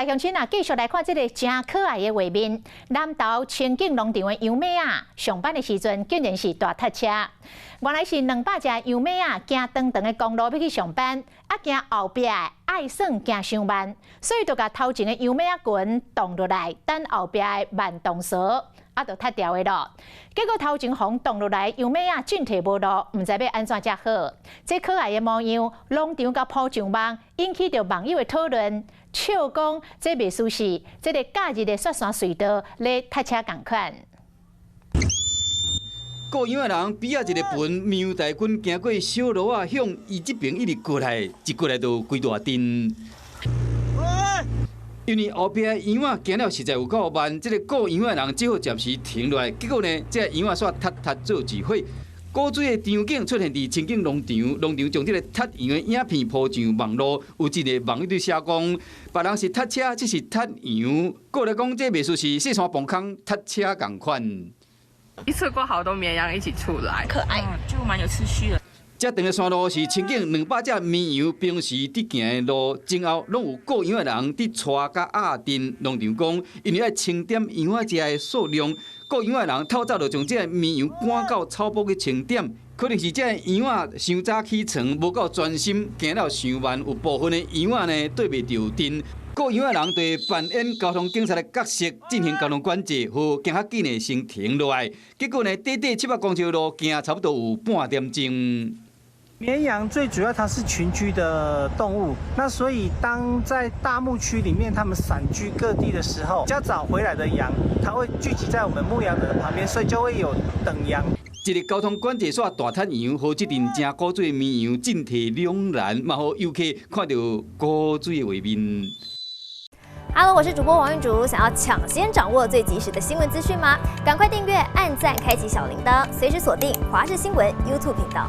來鄉親啊，繼續來看這个誠可愛的畫面。南投清境農場的羊馬仔，上班的時陣竟然是大塞車。原來是200隻羊馬仔行長長的公路欲去上班，啊驚後壁的愛耍行傷慢，所以就共頭前的羊馬仔群擋落來，等後壁的慢動趖，啊，就塞牢的囉。結果頭前予擋落來，羊馬仔進退無路，毋知欲按怎才好。這可愛的模樣，農場共鋪上網，引起著網友的討論，笑講這袂輸是這个假日的雪山隧道咧塞車仝款。顧羊的人比仔一个群綿羊大軍行過小路仔，向伊這爿一直過來，一過來就規大陣。因為後壁羊仔行了實在有夠慢，這个顧羊的人只好暫時停落來。結果呢，這个羊仔煞塞塞做一伙。古錐的場景出現佇清境農場，農場將這个塞羊的影片鋪上網路，有一个網友佇寫講，別人是塞車，這是塞羊。過來講，這袂輸是雪山崩空塞車仝款。一次過好多綿羊一起出來，可愛，就蠻有秩序的。這長的山路是清境200隻綿羊平時佇行的路，前後攏有顧羊的人佇帶佮壓陣。農場講，因為愛清點羊仔隻的數量，顧羊的人透早就將這个綿羊趕到草埔去清點。可能是這个羊仔傷早起床，無夠專心，行了傷慢，有部分的羊仔呢對袂著陣。顧羊的人對扮演交通警察的角色進行交通管制，予行較緊的先停落來。結果呢，短短700公尺路行差不多有半點鐘。綿羊最主要它是群居的動物，那所以當在大牧區裡面，它們散居各地的時候，較早回來的羊，它會聚集在我們牧羊人的旁邊，所以就會有等羊。一个交通管制煞大塞羊，予這陣誠古錐的綿羊進退兩難，嘛予遊客看著古錐的畫面。 Hello，我是主播王玉竹，想要搶先掌握最及時的新聞資訊嗎？趕快訂閱、按讚、開啟小鈴鐺，隨時鎖定華視新聞 YouTube 頻道。